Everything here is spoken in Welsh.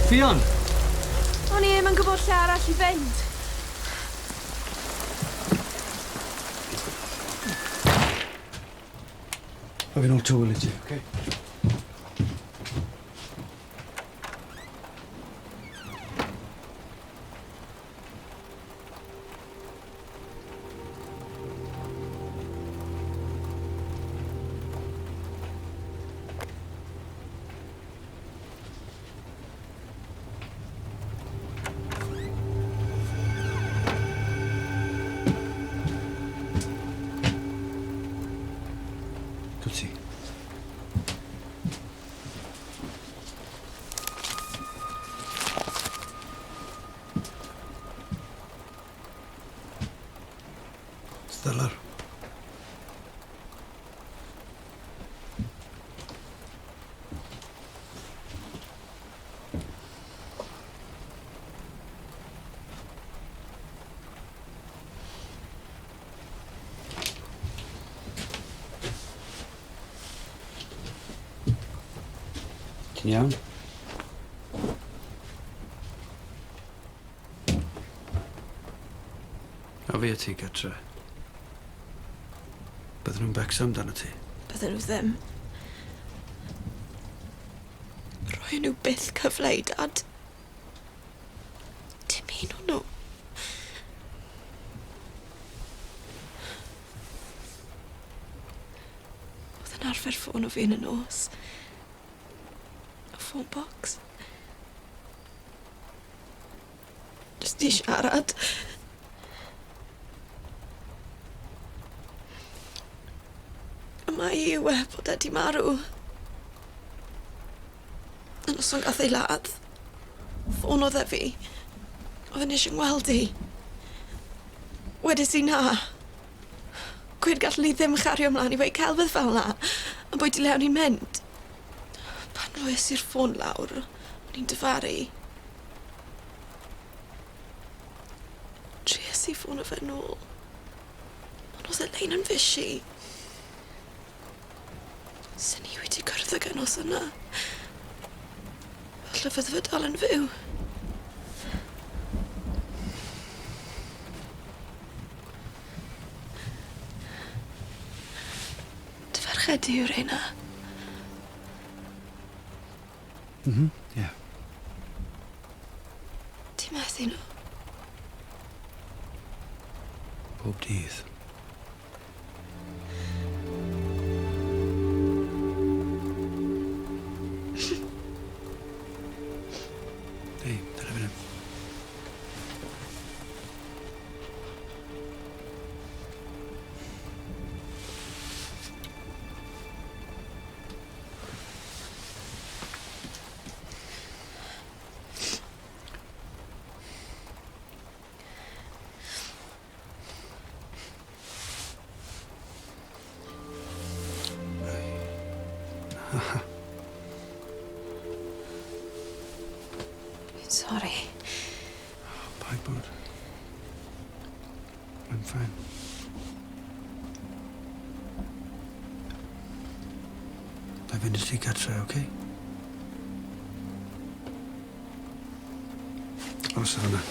Ffion! O'n i 'im yn gwbod lle arall i fynd. A fi nôl tŵl i ti, oce? Dwt ti? Stellar. Ti'n iawn? A fi a ti gatre. Bydden nhw'n becso amdano ti. Bydden nhw ddim. Rhoi nhw byth cyfle i dad. Dim un o'n nhw. Oedd yn arfer ffôn o fi yn y nos. Y phone box. Jyst i siarad. A mae hi yw e bod e 'di marw. Y noson gath ei ladd. Ffonodd e fi. O'dd e'n isie ngweld i. Wedes i na. Gweud gallwn i ddim chario mlan i weud celfydd fel 'na. Am bwy 'di le o'n i'n mynd. Pan roes i'r ffôn lawr, o'n i'n difaru. Tries i ffono fe nôl. Ond o'dd y lein yn fishy. Sen i wedi cwrdd ag e nos yna. Falle fydde fe dal yn fyw. Dy ferched di yw reina. Mhm, ie. Ti methu nhw. Pob dydd. Hei, dyna fan 'yn. Fi'n sori. Oh, paid bod. I'm fine. Na i fynd â ti gartre, oce? Aros yn fan'na.